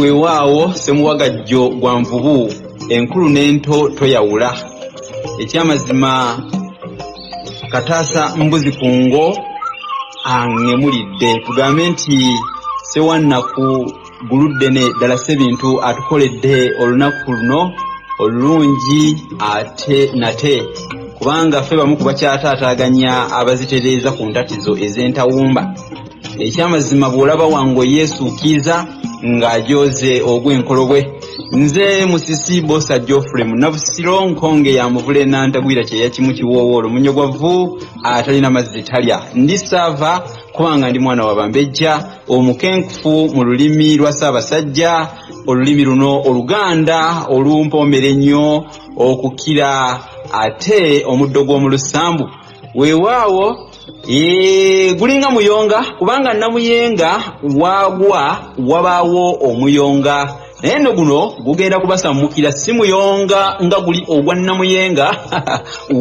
Weewaawo ssemuwagajjo gwa nvubu enkulu n'ento toyawula. Ekyamazima kataasa mbuzi ku ngo aŋŋemulidde. Tugambe nti Ssewannaku Guluddene ddala Ssebintu atukoledde olunaku luno olulungi ate nate kubanga ffe bamu ku bakyataataaganya abazitereeza ku ntatizo ez'entawumba. Ekyamazima bw'olaba wango yeesuukiiza ng'ajooze ogw'enkolobwe. Nze Musisi Bosa Geoffrey Munnabusiro Nkonge ya Muvule Nantagwira kyeya kimu kiwoowoolo munnyo gwa vvu atalina mazzi talya. Ndi Ssaava kubanga ndi mwana wa bambejja omukenkufu mu lulimi lwa Ssaabasajja, olulimi luno Oluganda olumpoomera ennyo okukira ate omuddo gw'omu lusambu. Weewaawo Eee, gulinga muyonga kubanga namuyenga waagwa wabaawo omuyonga naye nno guno gugenda kubasammukira si muyonga nga guli ogwa namuyenga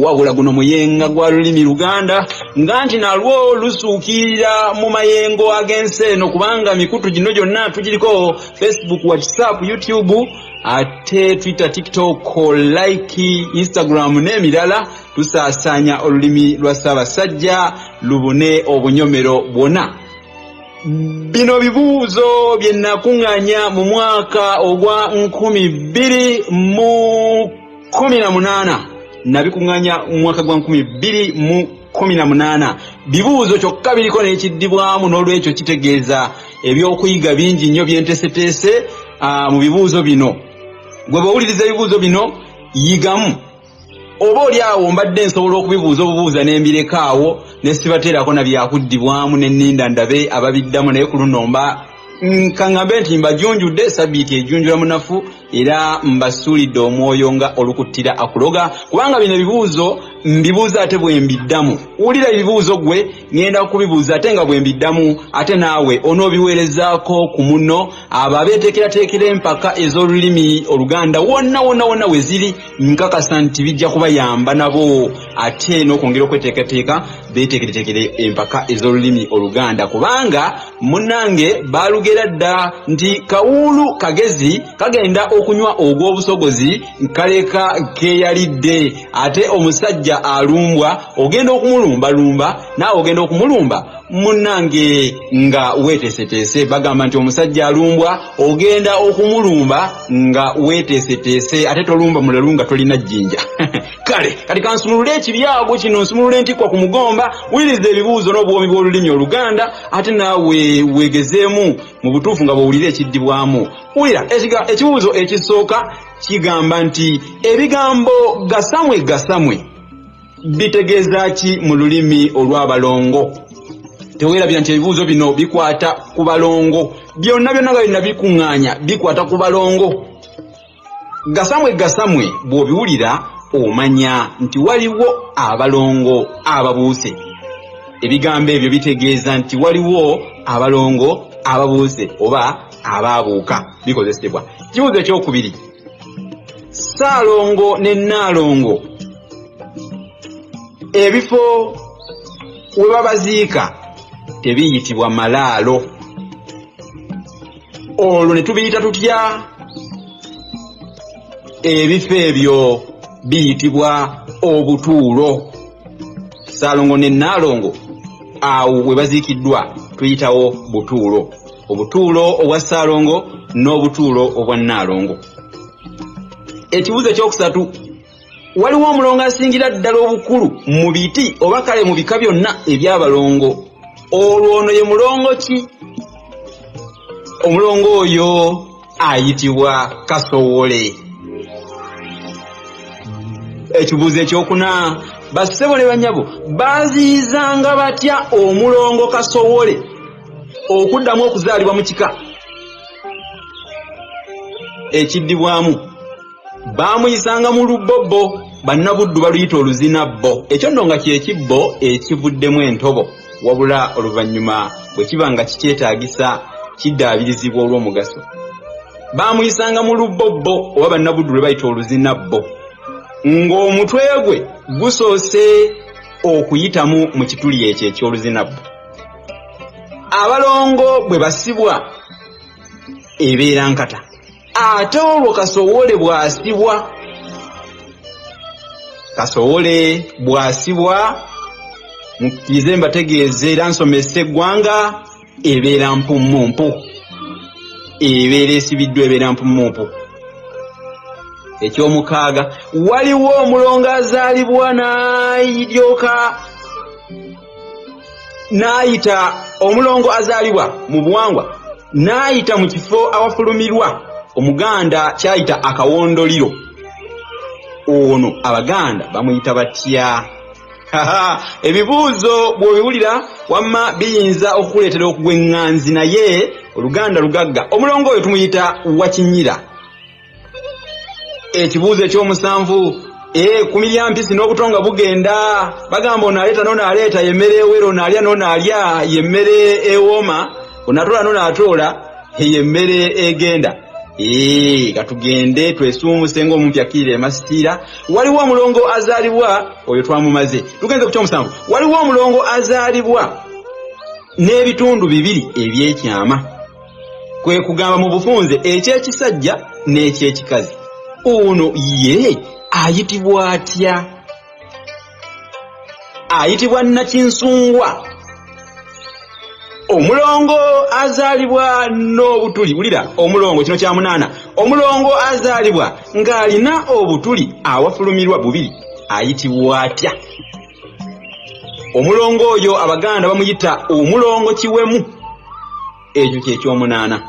wabula guno muyenga gwa lulimi luganda nga nti nalwo lusuukirira mu mayengo ag'ensi eno kubanga mikutu gino gyonna tugiriko facebook whatsapp youtube ate twitter tiktok like instagram n'emirala Tusaasaanya olulimi lwa Ssaabasajja lubune obunyomero bwona. Bino bibuuzo bye nakuŋŋaanya mu mwaka ogwa 2018. Nabikuŋŋaanya mu mwaka gwa 2018. Bibuuzo kyokka biriko n'ekiddibwamu n'olwekyo kitegeeza ebyokuyiga bingi nnyo bye nteeseteese mu bibuuzo bino. Gwe bw'owuliriza ebibuuzo bino yigamu. Oba oli awo mbadde nsobola okubibuuza obubuuza ne mbireka awo ne sibateerako na byakuddibwamu ne nninda ndabe ababiddamu naye ku luno mba kaŋŋambe nti mbajunjudde sabbiiti ejunjula munafu era mbasuulidde omwoyo nga olukuttira akuloga kubanga bino ebibuuzo mbibuuza ate bwe mbiddamu wulira ebibuuzo gwe ŋŋenda kubibuuza ate nga bwe mbiddamu ate naawe onoobiweerezaako ku munno abo abeeteekerateekera empaka ez'olulimi oluganda wonna wonna wonna we ziri nkakasa nti bijja kubayamba nabo ate n'okwongera okweteekateeka beeteekereteekere empaka ez'olulimi oluganda kubanga munnange baalugera dda nti kawuulu kagezi kagenda okunywa ogw'obusogozi kaleka keeyalidde ate omusajja alumbwa ogenda okumulumbalumba naawe ogenda okumulumba munnange nga weeteeseteese bagamba nti omusajja alumbwa ogenda okumulumba nga weeteeseteese ate tolumba mulalu nga tolina jjinja kale kati kansumulule ekibyago kino nsumulule entikwa ku mugomba wuliriza ebibuuzo n'obuwoomi bw'olulimi oluganda ate naawe weegezeemu mu butuufu nga bw'owulira ekiddibwamu wulira ekibuuzo ekisooka kigamba nti ebigambo gasamwe gasamwe bitegeeza ki mu lulimi olw'abalongo teweerabira nti ebibuuzo bino bikwata ku balongo byonna byonna nga byonna bikuŋŋaanya bikwata ku balongo gasamwe gasamwe bw'obiwulira omanya nti waliwo abalongo ababuuse ebigambo ebyo bitegeeza nti waliwo abalongo ababuuse oba abaabuuka bikozesebwa kibuuzo ekyokubiri Ssaalongo ne Nnaalongo ebifo we babaziika tebiyitibwa malaalo. Olwo ne tubiyita tutya? Ebifo ebyo biyitibwa obutuulo. Ssaalongo ne Nnaalongo awo we baziikiddwa tuyitawo butuulo. Obutuulo obwa Ssaalongo n'obutuulo obwa Nnaalongo. Ekibuuzo ekyokusatu, waliwo omulongo asingira ddala obukulu mu biti oba kale mu bika byonna eby'abalongo. Olwo ono ye mulongo ki? Omulongo oyo ayitibwa Kasowole. Ekibuuzo ekyokuna, bassebo ne bannyabo baaziyizanga batya omulongo Kasowole okuddamu okuzaalibwa mu kika? Ekiddibwamu, baamuyisanga mu lubbobbo, Bannabuddu baluyita oluzinabbo, ekyo nno nga kye kibbo ekivuddemu entobo, wabula oluvannyuma bwe kiba nga kikyetaagisa kiddaabirizibwa olw'omugaso. Baamuyisanga mu lubbobbo oba Bannabuddu lwe bayita oluzinabbo ng'omutwe gwe gusoose okuyitamu mu kituli ekyo eky'oluzinabbo. Abalongo bwe basibwa. Ebeera nkata. Ate olwo kasowole bw'asibwa, kasowole bw'asibwa, mukkirize mbategeeze era nsomese eggwanga, ebeera mpummumpu, ebeera esibiddwa, ebeera mpummumpu. Ekyomukaaga, waliwo omulongo azaalibwa n'alyoka n'ayita, omulongo azaalibwa mu buwangwa n'ayita mu kifo awafulumirwa, Omuganda kyayita akawondoliro. Ono Abaganda bamuyita batya? Ebibuuzo bw'obiwulira wamma biyinza okukuleetera okugwa eŋŋanzi, naye Oluganda lugagga. Omulongo oyo tumuyita wakinyira. Ekibuuzo ekyomusanvu, ekkumi lya mpisi n'obuto nga bugenda, bagamba ono aleeta n'ono aleeta, yemmere ewera, ono alya n'ono alya, yemmere ewooma, ono atoola n'ono atoola, yemmere egenda. Katugende twesuumuse ng'omumpi akkirira emasiira. Waliwo omulongo azaalibwa, oyo twamumaze, tugenze ku kyomusanvu. Waliwo omulongo azaalibwa n'ebitundu bibiri ebyekyama, kwe kugamba mu bufunze eky'ekisajja n'eky'ekikazi. Ono ye ayitibwa atya? Ayitibwa Nakinsungwa. Omulongo azaalibwa n'obutuli, wulira omulongo, kino kya munaana, omulongo azaalibwa ng'alina obutuli awafulumirwa bubiri ayitibwa atya? Omulongo oyo Abaganda bamuyita omulongo kiwemu. Ekyo kyekyomunaana.